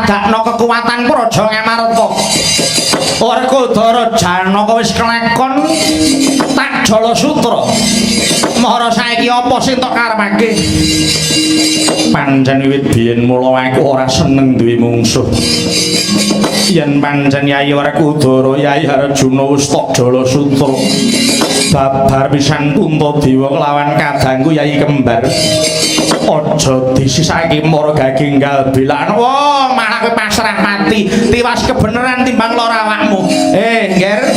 Padakno kekuatan Praja Ngamarta. Werkudara Janaka wis kelakon tak jala sutra. Mara saiki apa sing tok karepake? Pancen wiwit biyen mula aku ora seneng duwe mungsuh. Yen pancen Yayi Werkudara, Yayi Arjuna wis tok jala sutra. Babar pisan Puntadewa kelawan kadangku Yayi Kembar. Aja disisake mara gagenggal belaan. Wah, malah kowe pasrah mati. Tiwas kebeneran timbang lara awakmu. Eh, Ngger.